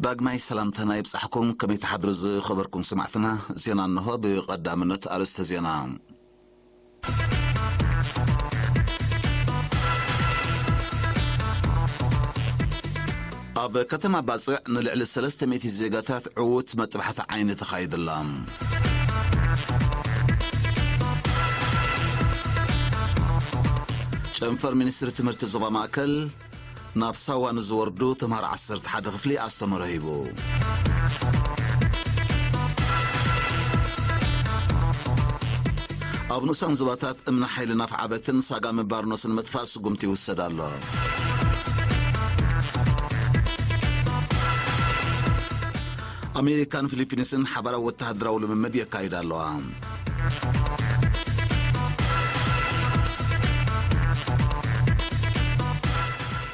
ዳግማይ ሰላምታና ይብጻሕኩም። ከመይ ትሓድሩ ዝኸበርኩም ሰማዕትና? ዜና እንሆ። ብቐዳምነት ኣርእስተ ዜና። ኣብ ከተማ ባጽዕ ንልዕሊ ሰለስተ ሚእቲ ዜጋታት ዕዉት መጥባሕቲ ዓይኒ ተኻይዱላ። ጨንፈር ሚኒስትሪ ትምህርቲ ዞባ ማእከል ናብ ሳዋ ንዝወርዱ ተምሃሮ ዓሰርተ ሓደ ክፍሊ ኣስተምህሮ ሂቡ። ኣብ ንኡሳን ዞባታት እምኒ ሓይሊ ናፍዓበትን ሳጋሚ ባርኖስን ምጥፋእ ስጉምቲ ይውሰድ ኣሎ። ኣሜሪካን ፊሊፒንስን ሓባራዊ ወተሃደራዊ ልምምድ የካይዳ ኣለዋ።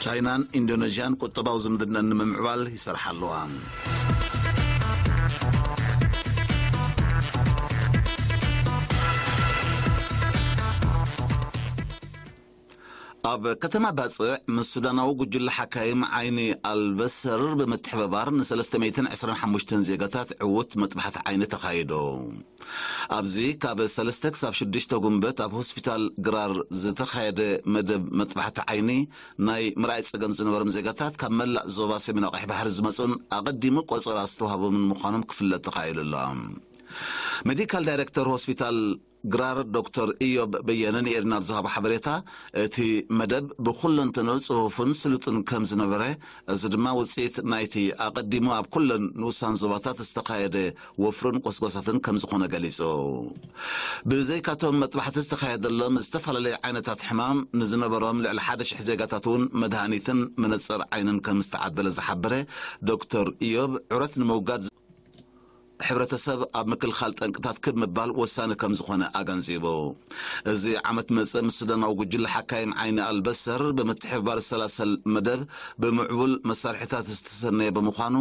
ቻይናን ኢንዶኔዥያን ቁጠባዊ ዝምድነን ንምምዕባል ይሰርሓ ኣለዋ። ኣብ ከተማ ባጽዕ ምስ ሱዳናዊ ጉጅለ ሓካይም ዓይኒ ኣልበሰር ብምትሕብባር ን ሰለስተ ሚእትን ዕስራን ሓሙሽተን ዜጋታት ዕዉት መጥባሕቲ ዓይኒ ተኻይዶ። ኣብዚ ካብ ሰለስተ ክሳብ ሽዱሽተ ጉንበት ኣብ ሆስፒታል ግራር ዝተኻየደ መደብ መጥባሕቲ ዓይኒ፣ ናይ ምርኣይ ጸገም ዝነበሮም ዜጋታት ካብ መላእ ዞባ ሰሜን ኣቕሒ ባሕሪ ዝመጹን ኣቐዲሙ ቆጸራ ዝተዋህቦምን ምዃኖም ክፍለጥ ተኻኢሉ ኣሎ። ሜዲካል ዳይሬክተር ሆስፒታል ግራር ዶክተር ኢዮብ በየነ ንኤሪና ኣብ ዝሃቦ ሓበሬታ፣ እቲ መደብ ብኩለንትንኡ ጽፉፍን ስሉጥን ከም ዝነበረ፣ እዚ ድማ ውጽኢት ናይቲ ኣቐዲሙ ኣብ ኩለን ንኡሳን ዞባታት ዝተኻየደ ወፍርን ቆስቆሳትን ከም ዝኾነ ገሊጹ። ብዘይካቶም መጥባሕቲ ዝተኻየደሎም ዝተፈላለዩ ዓይነታት ሕማም ንዝነበሮም ልዕሊ ሓደ ሽሕ ዜጋታት እውን መድሃኒትን መነጽር ዓይንን ከም ዝተዓደለ ዝሓበረ ዶክተር ኢዮብ፣ ዕረት ንምውጋድ ሕብረተሰብ ኣብ ምክልኻል ጠንቅታት ክብ ምባል ወሳኒ ከም ዝኾነ ኣገንዚቡ። እዚ ዓመት መጸ ምስ ሱዳናዊ ጉጅለ ሓካይም ዓይኒ ኣልበሰር ብምትሕብባር ዝሰላሰል መደብ ብምዕቡል መሳርሒታት ዝተሰነየ ብምዃኑ፣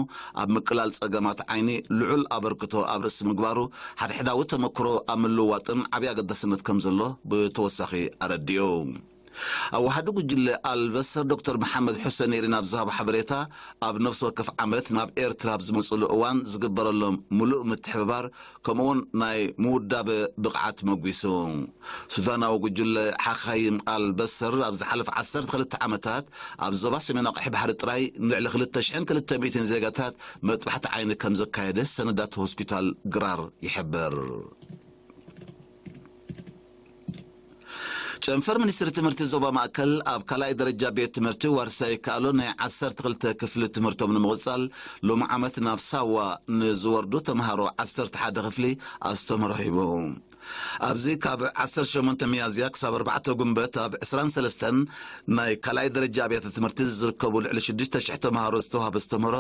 ኣብ ምቅላል ጸገማት ዓይኒ ልዑል ኣበርክቶ ኣብ ርእሲ ምግባሩ፣ ሓድሕዳዊ ተመክሮ ኣብ ምልውዋጥን ዓብዪ ኣገዳስነት ከም ዘሎ ብተወሳኺ ኣረዲኡ። ኣዋሓዲ ጉጅለ ኣልበሰር ዶክተር መሓመድ ሑሰን ኤሪን ኣብ ዝሃቦ ሓበሬታ፣ ኣብ ነፍሲ ወከፍ ዓመት ናብ ኤርትራ ኣብ ዝመጽሉ እዋን ዝግበረሎም ምሉእ ምትሕብባር፣ ከምኡውን ናይ ምውዳብ ብቕዓት መጒሱ። ሱዳናዊ ጉጅለ ሓኻይም ኣልበሰር ኣብ ዝሓለፈ ዓሰርተ ክልተ ዓመታት ኣብ ዞባ ሰሜን ኣቕሒ ባሕሪ ጥራይ ንልዕሊ ክልተ ሽሕን ክልተ ሚእትን ዜጋታት መጥባሕቲ ዓይኒ ከም ዘካየደ ሰነዳት ሆስፒታል ግራር ይሕብር። ጨንፈር ሚኒስትሪ ትምህርቲ ዞባ ማእከል ኣብ ካልኣይ ደረጃ ቤት ትምህርቲ ዋርሳይ ይከኣሎ ናይ ዓሰርተ ክልተ ክፍሊ ትምህርቶም ንምቕጻል ሎሚ ዓመት ናብ ሳዋ ንዝወርዱ ተምሃሮ ዓሰርተ ሓደ ክፍሊ ኣስተምህሮ ሂቡ። ኣብዚ ካብ ዓሰርተ ሸሞንተ ሚያዝያ ክሳብ ኣርባዕተ ጉንበት ኣብ ዕስራን ሰለስተን ናይ ካልኣይ ደረጃ ኣብያተ ትምህርቲ ዝርከቡ ልዕሊ ሽዱሽተ ሽሕ ተምሃሮ ዝተዋህበ ኣስተምህሮ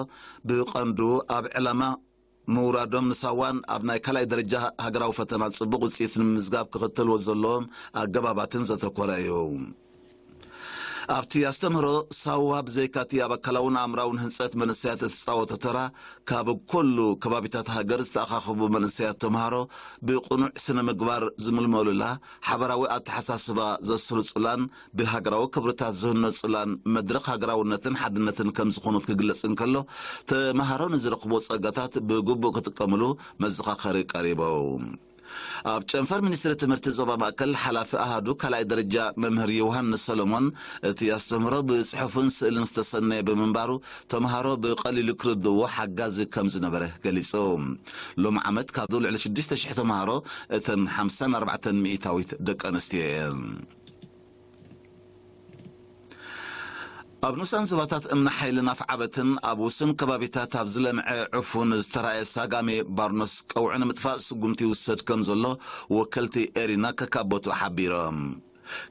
ብቐንዱ ኣብ ዕላማ ምውራዶም ንሳዋን ኣብ ናይ ካልኣይ ደረጃ ሃገራዊ ፈተና ጽቡቕ ውጽኢት ንምምዝጋብ ክኽተልዎ ዘለዎም ኣገባባትን ዘተኮረ እዩ። ኣብቲ ኣስተምህሮ ሳዋ ብዘይካቲ ኣብ ኣካላውን ኣእምራውን ህንጸት መንእሰያት እትጻወቶ ተራ፣ ካብ ኩሉ ከባቢታት ሃገር ዝተኣኻኸቡ መንእሰያት ተምሃሮ ብቕኑዕ ስነ ምግባር ዝምልመሉላ፣ ሓበራዊ ኣተሓሳስባ ዘስርጹላን ብሃገራዊ ክብርታት ዝህነጹላን መድረኽ ሃገራውነትን ሓድነትን ከም ዝኾኑት ክግለጽ እንከሎ፣ ተምሃሮ ንዝረኽብዎ ጸጋታት ብግቡእ ክጥቀምሉ መዘኻኸሪ ቀሪቡ። ኣብ ጨንፈር ሚኒስትሪ ትምህርቲ ዞባ ማእከል ሓላፊ ኣሃዱ ካልኣይ ደረጃ መምህር ዮሃንስ ሰሎሞን፣ እቲ ኣስተምህሮ ብጽሑፍን ስእልን ዝተሰነየ ብምንባሩ፣ ተምሃሮ ብቐሊሉ ክርድእዎ ሓጋዚ ከም ዝነበረ ገሊጹ። ሎሚ ዓመት ካብዚ ልዕሊ ሽዱሽተ ሽሕ ተምሃሮ፣ እተን ሓምሳን ኣርባዕተን ሚእታዊት ደቂ ኣንስትዮ እየን። ኣብ ንኡሳን ዞባታት እምኒ ሓይልን ኣፍዓበትን ኣብ ውሱን ከባቢታት ኣብ ዝለምዐ ዕፉን ዝተራእየ ሳጋሜ ባርኖስ ቀውዒ ንምጥፋእ ስጉምቲ ይውሰድ ከም ዘሎ ወከልቲ ኤሪና ከካቦቱ ሓቢሮም።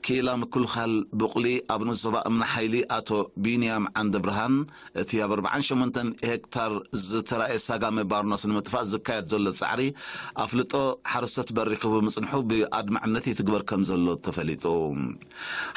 ክኢላ ምክልኻል ቡቕሊ ኣብ ንኡስ ዞባ እምኒ ሓይሊ ኣቶ ቢንያም ዓንደ ብርሃን፣ እቲ ኣብ ኣርባዓን ሸሞንተን ሄክታር ዝተራእየ ሳጋሜ ባርኖስ ንምጥፋእ ዝካየድ ዘሎ ጻዕሪ ኣፍልጦ ሓረስቶት በሪኹ ብምጽንሑ ብኣድማዕነት ይትግበር ከም ዘሎ ተፈሊጡ።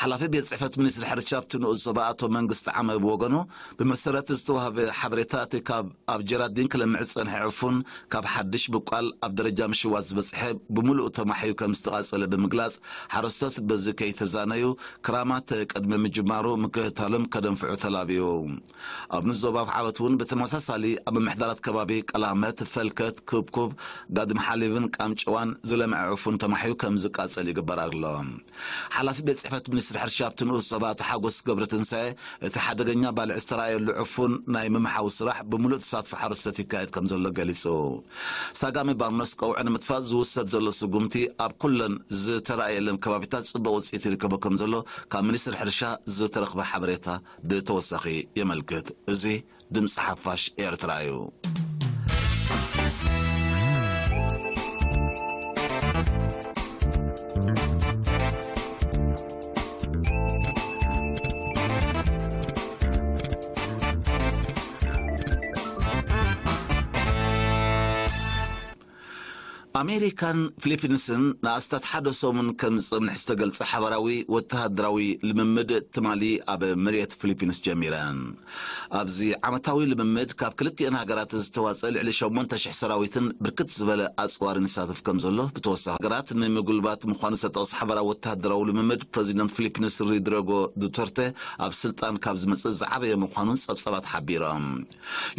ሓላፊ ቤት ጽሕፈት ሚኒስትሪ ሕርሻ ኣብቲ ንኡስ ዞባ ኣቶ መንግስቲ ዓመ ብወገኑ፣ ብመሰረት ዝተዋህበ ሓበሬታ፣ እቲ ካብ ኣብ ጀራዲን ክለምዕ ዝጸንሐ ዕፉን ካብ ሓድሽ ብቋል ኣብ ደረጃ ምሽዋት ዝበጽሐ ብምሉኡ ተማሕዩ ከም ዝተቓጸለ ብምግላጽ፣ ሓረስቶት በዚ ከይተዛነዩ ክራማት ቅድሚ ምጅማሩ ምክትታሎም ከደንፍዑ ተላብዩ። ኣብ ንዞባ ዓበት እውን ብተመሳሳሊ ኣብ ምምሕዳራት ከባቢ ቀላመት፣ ፈልከት፣ ክብኩብ፣ ጋድም ሓሊብን ቃምጨዋን ዝለምዐ ዕፉን ተማሕዩ ከም ዝቃጸል ይግበር ኣሎ። ሓላፊ ቤት ጽሕፈት ሚኒስትሪ ሕርሻ ኣብቲ ንኡስ ዞባ ኣቶ ሓጎስ ገብረትንሳኤ፣ እቲ ሓደገኛ ባልዕ ዝተራእየሉ ዕፉን ናይ ምምሓው ስራሕ ብምሉእ ተሳትፎ ሓረስቶት ይካየድ ከም ዘሎ ገሊጹ። ሳጋሚ ባርኖስ ቀውዒ ንምጥፋእ ዝውሰድ ዘሎ ስጉምቲ ኣብ ኩለን ዝተራእየለን ከባቢታት ጽቡቕ ውጽኢት ይርከቦ ከም ዘሎ ካብ ሚኒስትሪ ሕርሻ ዝተረኽበ ሓበሬታ ብተወሳኺ የመልክት። እዚ ድምፂ ሓፋሽ ኤርትራ እዩ። ኣሜሪካን ፊሊፒንስን ንኣስታት ሓደ ሰሙን ከም ዝጸንሕ ዝተገልጸ ሓባራዊ ወተሃደራዊ ልምምድ ትማሊ ኣብ መሬት ፊሊፒንስ ጀሚረን። ኣብዚ ዓመታዊ ልምምድ ካብ ክልቲኤን ሃገራት ዝተዋጸ ልዕሊ ሸሞንተ ሽሕ ሰራዊትን ብርክት ዝበለ ኣጽዋርን ይሳተፍ ከም ዘሎ ብተወሳኺ ሃገራት ንምጉልባት ምዃኑ ዝተጠቕሰ ሓባራዊ ወተሃደራዊ ልምምድ ፕረዚደንት ፊሊፒንስ ሮድሪጎ ዱተርተ ኣብ ስልጣን ካብ ዝመጽእ ዝዓበየ ምዃኑ ጸብጻባት ሓቢሮም።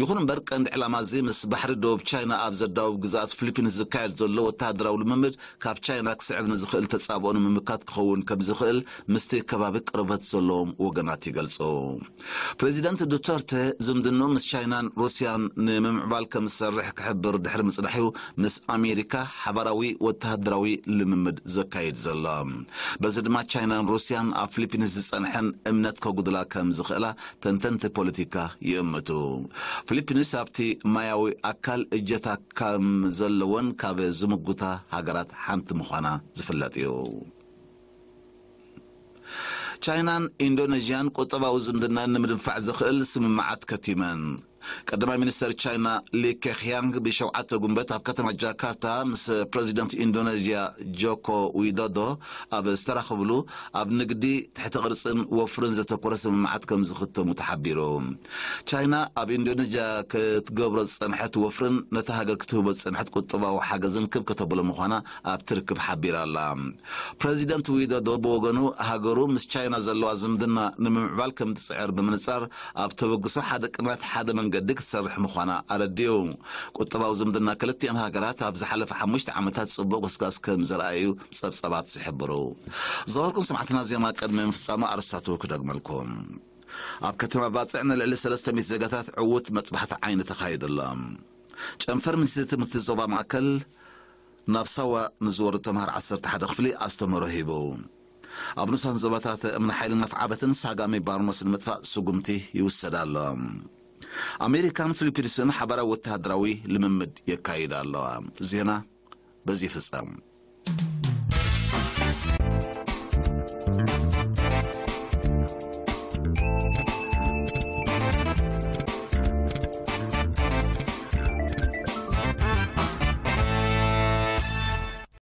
ይኹን እምበር ቀንዲ ዕላማ እዚ ምስ ባሕሪ ደቡብ ቻይና ኣብ ዘዳውብ ግዝኣት ፊሊፒንስ ዝካየድ ዘሎ ወተሃደራዊ ልምምድ ካብ ቻይና ክስዕብ ንዝኽእል ተጻብኦ ንምምካት ክኸውን ከም ዝኽእል ምስቲ ከባቢ ቅርበት ዘለዎም ወገናት ይገልጹ። ፕሬዚደንት ዱተርተ ዝምድንኡ ምስ ቻይናን ሩስያን ንምምዕባል ከም ዝሰርሕ ክሕብር ድሕሪ ምጽናሕ'ዩ ምስ ኣሜሪካ ሓባራዊ ወተሃደራዊ ልምምድ ዘካይድ ዘሎ። በዚ ድማ ቻይናን ሩስያን ኣብ ፊሊፒንስ ዝጸንሐን እምነት ከጉድላ ከም ዝኽእላ ተንተንቲ ፖለቲካ ይእምቱ። ፊሊፒንስ ኣብቲ ማያዊ ኣካል እጀታ ከም ዘለወን ካብ ዝምጉታ ሃገራት ሓንቲ ምዃና ዝፍለጥ እዩ። ቻይናን ኢንዶኔዥያን ቁጠባዊ ዝምድናን ንምድንፋዕ ዘኽእል ስምምዓት ከቲመን። ቀዳማይ ሚኒስተር ቻይና ሊ ኬክያንግ ብሸውዓተ ጉንበት ኣብ ከተማ ጃካርታ ምስ ፕረዚደንት ኢንዶኔዥያ ጆኮ ዊዶዶ ኣብ ዝተራኸብሉ፣ ኣብ ንግዲ፣ ትሕቲ ቅርጽን ወፍርን ዘተኮረ ስምምዓት ከም ዝኽተሙ ተሓቢሩ። ቻይና ኣብ ኢንዶኔዥያ ክትገብሮ ዝጸንሐት ወፍርን ነታ ሃገር ክትህቦ ዝጸንሐት ቁጠባዊ ሓገዝን ክብ ከተብሎ ምዃና ኣብቲ ርክብ ሓቢራ ኣላ። ፕረዚደንት ዊዶዶ ብወገኑ፣ ሃገሩ ምስ ቻይና ዘለዋ ዝምድና ንምምዕባል ከም ትጽዕር ብምንጻር፣ ኣብ ተበግሶ ሓደ ቅድሚያት ሓደ መንገዲ ክትሰርሕ ምዃና ኣረዲኡ። ቁጠባዊ ዝምድና ክልቲኤን ሃገራት ኣብ ዝሓለፈ ሓሙሽተ ዓመታት ጽቡቕ ገስጋስ ከም ዘርኣዩ ጸብጻባት ዝሕብሩ። ዝኸበርኩም ሰማዕትና፣ ዜና ቅድሚ ምፍጻሙ ኣርእስታቱ ክደግመልኩም። ኣብ ከተማ ባጽዕ ንልዕሊ ሰለስተ ሚእቲ ዜጋታት ዕዉት መጥባሕቲ ዓይኒ ተኻይዱ ኣሎ። ጨንፈር ሚኒስትሪ ትምህርቲ ዞባ ማእከል ናብ ሳዋ ንዝወርዱ ተምሃሮ ዓሰርተ ሓደ ክፍሊ ኣስተምህሮ ሂቡ። ኣብ ንኡሳን ዞባታት እምኒ ሓይልን ኣፍዓበትን ሳጋሚ ባርኖስ ንምጥፋእ ስጉምቲ ይውሰድ ኣሎ። ኣሜሪካን ፊሊፒንስን ሓባራዊ ወተሃደራዊ ልምምድ የካይዳ ኣለዋ። ዜና በዚ ይፍጸም።